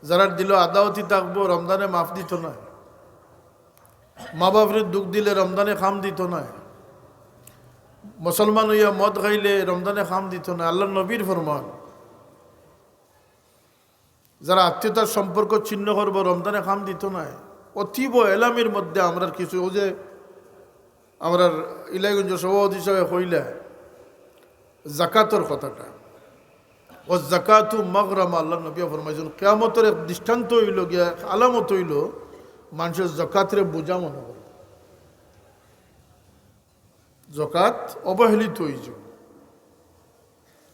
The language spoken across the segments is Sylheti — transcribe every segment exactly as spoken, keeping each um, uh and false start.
যারার দিলো আদাওতি থাকবো, রমজানে মাফ দিত নায়। মা বাপরে দুখ দিলে রমজানে কাম দিত নায়। মুসলমান অইয়া মদ খাইলে রমজানে কাম দিত নায়। আল্লাহর নবীর ফরমান, যারা আত্মীয়তার সম্পর্ক ছিন্ন করবো, রমজানে কাম দিত নায়। অতীব এলামির মধ্যে আমরার কিছু, অউ যে আমরার ইলাইগঞ্জ সভাপতি সাহেব কইলা জাকাতর কথাটা, "ওয়াজ জাকাতু মাগরামা", আল্লাহর নবী ফরমাইছইন, কিয়ামতর এক দৃষ্টান্ত অইলো গিয়া, এক আলামত অইলো, মানষে জাকাতরে বুঝা মনে করে। জাকাত অবহেলিত অইযিবো।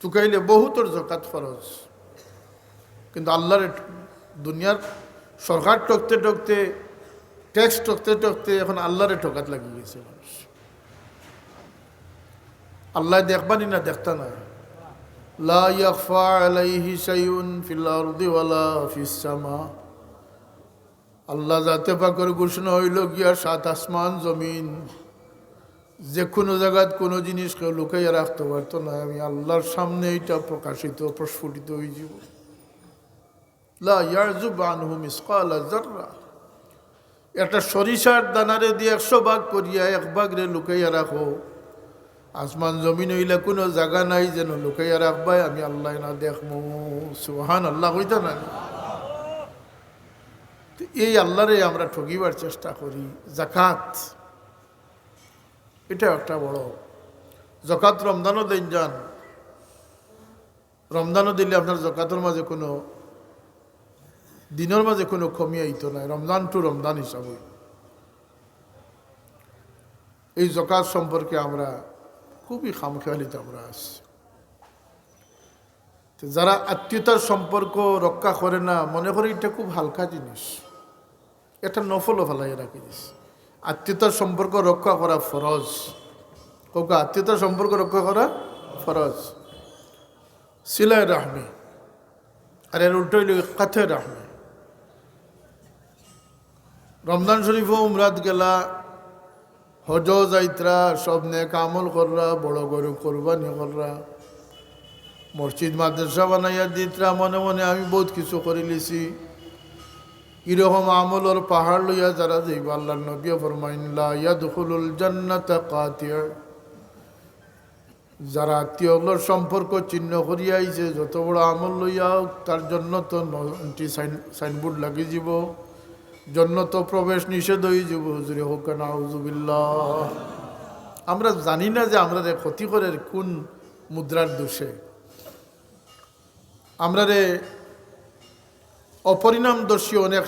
তুকাইলে বহুতর জাকাত ফরজ, কিন্তু আল্লাহরে, দুনিয়ার সরকার ঠকতে ঠকতে, ট্যাক্স ঠকতে ঠকতে এখন আল্লাহরে ঠকাত লাগি গেছে মানুষ। আল্লায় দেখবা নি না, দেখতা নায়। লা ইয়াখফা আলাইহি শাইউন ফিল আরদি ওয়ালা ফিস সামা। আল্লাহ জাতে পাকর ঘোষণা অইলো গিয়া, সাত আসমান জমিন, যে কুনু জাগাত কুনু জিনিস কেউ লুকাইয়া রাখতো পারতো নায়। আমি আল্লাহর সামনে ইটা প্রকাশিত, প্রস্ফুটিত অইযিবো। লা ইয়াজুবু আনহু মিসকালা জাররা। একটা সরিষার দানারে দি একশো ভাগ করিয়া এক ভাগরে লুকাইয়া রাখো, আসমান জমিন অইলা কুনু জাগা নাই যেন লুকাইয়া রাখবায়, আমি আল্লায় না দেখমু। সুবহানাল্লাহ কইতা না? তো এই আল্লাহরে আমরা ঠগিবার চেষ্টা করি। জাকাত, ইটা একটা বড়, জাকাত রমজানও দেইন যান, রমজানও দিলে আপনার জাকাতর মাঝে কুনু, দিনর মাঝে কুনু কমি আইতো নায়, রমজান to রমজান হিসাব অইবো। এই জাকাত সম্পর্কে আমরা খুবই খামখেয়ালিতে আমরা আছি। তো যারা আত্মীয়তার সম্পর্ক রক্ষা করে না, মনে করে ইটা খুব হালকা জিনিস, একটা নফলও ফালাইয়া রাখি দিছে। আত্মীয়তার সম্পর্ক রক্ষা করা ফরজ। কউক্কা, আত্মীয়তার সম্পর্ক রক্ষা করা ফরজ। সিলায়ে রাহমি, আর এর উল্টা অইলো কাতয়ে রাহমি। রমজান শরীফও উমরাত গেলা, হজও যাইত্রা, সব নেক আমল কররা, বড় গরু কোরবানি কররা, মসজিদ মাদ্রাসা বানাইয়া দিত্রা, মনে মনে আমি বহুত কিছু করিলিছি। ইরকম আমলর পাহাড় লইয়া যারা যাইবা, আল্লাহর নবীয়ে ফরমাইন, "লা ইয়াদখুলুল জান্নাতা কাতিউ।" যারা আত্মীয় অকলর সম্পর্ক ছিন্ন করিয়া আইছে, যত বড় আমল লইয়া অউক, তার জন্য তো ন-, সাইন-, সাইনবোর্ড লাগি যিবো, জন্য তো প্রবেশ নিষেধ অইযিবো। হুজুরে কউক্কা, নাউজুবিল্লাহ। আমরা জানি না যে আমরারে ক্ষতি করের কুন মুদ্রার দোষে। আমরারে অপরিণামদর্শী অনেক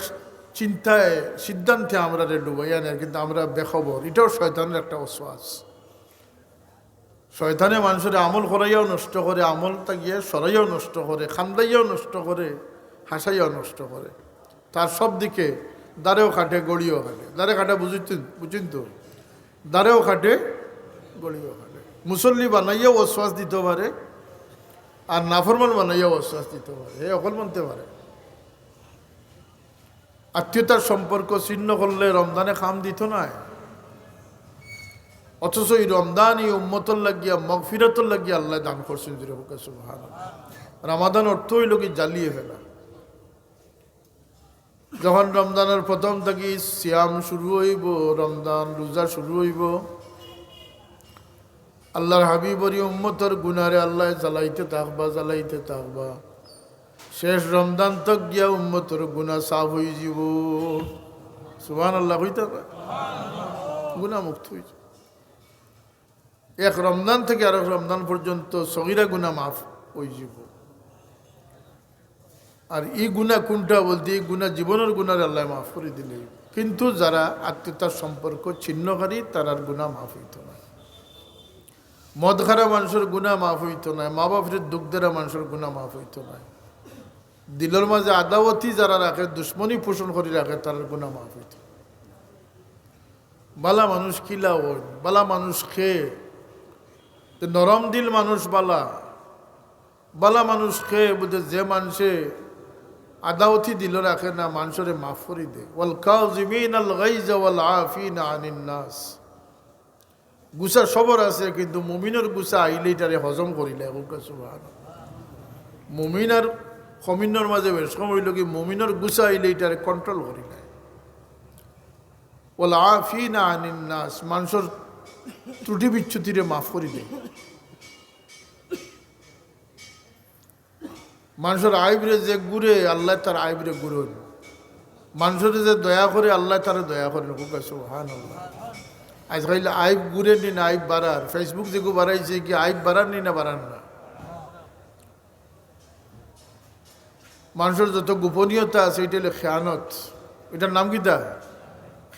চিন্তায়, সিদ্ধান্তে আমরারে ডুবাইয়া নেয়, কিন্তু আমরা বেখবর। ইটাও শয়তানের একটা ওয়াসওয়াস। শয়তানে মানষরে আমল করাইয়াও নষ্ট করে, আমল তাগিয়ে সরাইয়াও নষ্ট করে, খান্দাইয়াও নষ্ট করে, হাসাইয়াও নষ্ট করে। তার সব দিকে দারেও খাটে, গড়িও খাটে। দারে খাটে বুঝিত-, বুঝিন তো? দারেও খাটে, গড়িও খাটে। মুসল্লি বানাইয়াও ওয়াসওয়াস দিতো পারে, আর নাফরমান বানাইয়াও ওয়াসওয়াস দিতো পারে। হে অকল মানতে পারে। আত্মীয়তার সম্পর্ক ছিন্ন করলে রমজানে কাম দিতো নায়। অথচ এই রমজান এই উম্মতর লাগিয়া, মাগফিরাতর লাগিয়া আল্লায় দান করছইন, জোরে কউক্কা সুবহানাল্লাহ। রমাদান অর্থ অইলো কি? জ্বালিয়ে ফেলা। যখন রমজানর প্রথম থাকি সিয়াম শুরু অইবো, রমজান রোজা শুরু অইবো, আল্লাহর হাবিবর ই উম্মতর গুনারে আল্লায় জ্বালাইতে থাকবা, জ্বালাইতে থাকবা। শেষ রমজান তক গিয়া উম্মতর গুনা সাফ অইযিবো। সুবহানাল্লাহ কইতা পারবা? গুনা মুক্ত অইযিবো। এক রমজান থাকি আরক রমজান পর্যন্ত সগিরা গুনা মাফ অইযিবো। আর ই গুনা কুনটা বলতে, ই গুনা জীবনর গুনারে আল্লায় মাফ করি দিলে। কিন্তু যারা আত্মীয়তার সম্পর্ক ছিন্নকারী, তারার গুনা মাফ অইতো নায়। মদ খারা মানষর গুনা মাফ অইতো নায়, মা বাপরে দুখ দেরা মানষর গুনা মাফ অইতো নায়। দিলর মাঝে আদাওয়াতি যারা রাখে, দুশমনি পোষণ করি রাখে, তারার গুনা মাফ অইতো নায়। বালা মানুষ কিলা অইন? বালা মানুষ কে? তে নরম দিল মানুষ বালা। বালা মানুষ কে বুঝে? যে মানষে আদাওয়াতি দিল রাখে না, মানষরে মাফ করি দে। ওয়াল কাযিমিনাল গাইজা ওয়াল আফিনা আনিন নাস। গুসা সবর আছে, কিন্তু মুমিনর গুসা আইলে ইটারে হজম করিলে, কউক্কা সুবহানাল্লাহ। মুমিন আর কমিনর মাঝে বেশ কম অইলো কি, মুমিনর গুছা আইলে ইটারে কন্ট্রোল করি নেয়। ওয়াল আফিনা আনিন নাস, মানষর ত্রুটি বিচ্যুতিরে মাফ করি দেয়। মানষর আইবরে যে গুরে, আল্লায় তার আইবরে গুরইন। মানষরে যে দয়া করে, আল্লায় তারে দয়া করইন। খুব সুবহানাল্লাহ। আইজকাইল আইব গুরে নি না আইব বাড়ার? Facebook যেগু বাড়াইছে, কি আইব বাড়ার নি না বাড়ার না? মানষর যত গোপনীয়তা আছে, ইটা অইলো খেয়ানত। ইটার নাম কিতা?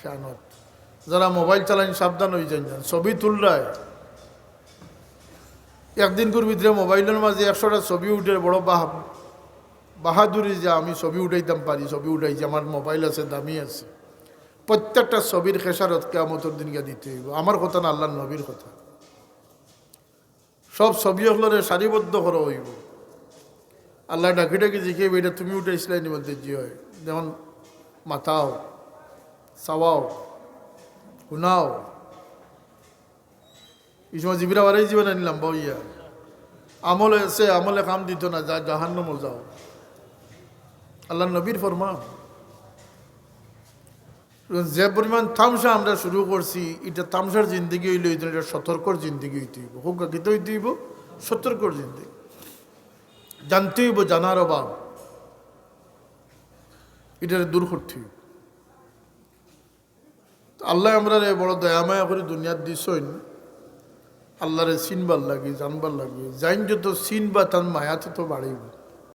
খেয়ানত। যারা মোবাইল চালাইন, সাবধান অই যাইন। ছবি তুলরায়, একদিনকুর ভিতরে মোবাইলর মাঝে একশোটা ছবি উঠের, বড় বাহ-, বাহাদুরি যে আমি ছবি উঠাইতাম পারি, ছবি উঠাইছি, আমার মোবাইল আছে, দামি আছে। প্রত্যেকটা ছবির খেসারত কিয়ামতর দিন গিয়া দিতে অইবো। আমার কথা না, আল্লার নবীর কথা। সব ছবি অকলরে সারিবদ্ধ করা অইবো। আল্লায় ডাকি ডাকি জিকাইবা, "ইটা তুমি উঠাইছিলায় নি?" বলতে, "জি অয়।" যেমন মাতাও, চাওয়াও, হুনাও। ই সময় জিবরা বাড়াই যিবা না নি লম্বা অইয়া? আমলে আছে, আমলে কাম দিতো না, যা জাহান্নামো যাও। আল্লার নবীর ফরমান। যে পরিমাণ তামশা আমরা শুরু করছি, ইটা তামশার জিন্দেগি অইলে অইতো না, ইটা সতর্কর জিন্দেগি অইতে অইবো। হোক, কিতা অইতে অইবো? সতর্কর জিন্দেগি। জানতে অইবো, জানার অভাব, ইটারে দূর করতে অইবো। তো আল্লায় আমরারে বড় দয়া মায়া করি দুনিয়াত দিছইন, আল্লারে চিনবার লাগি, জানবার লাগি। যাইন যত চিনবা, তান মায়া তত বাড়িবো।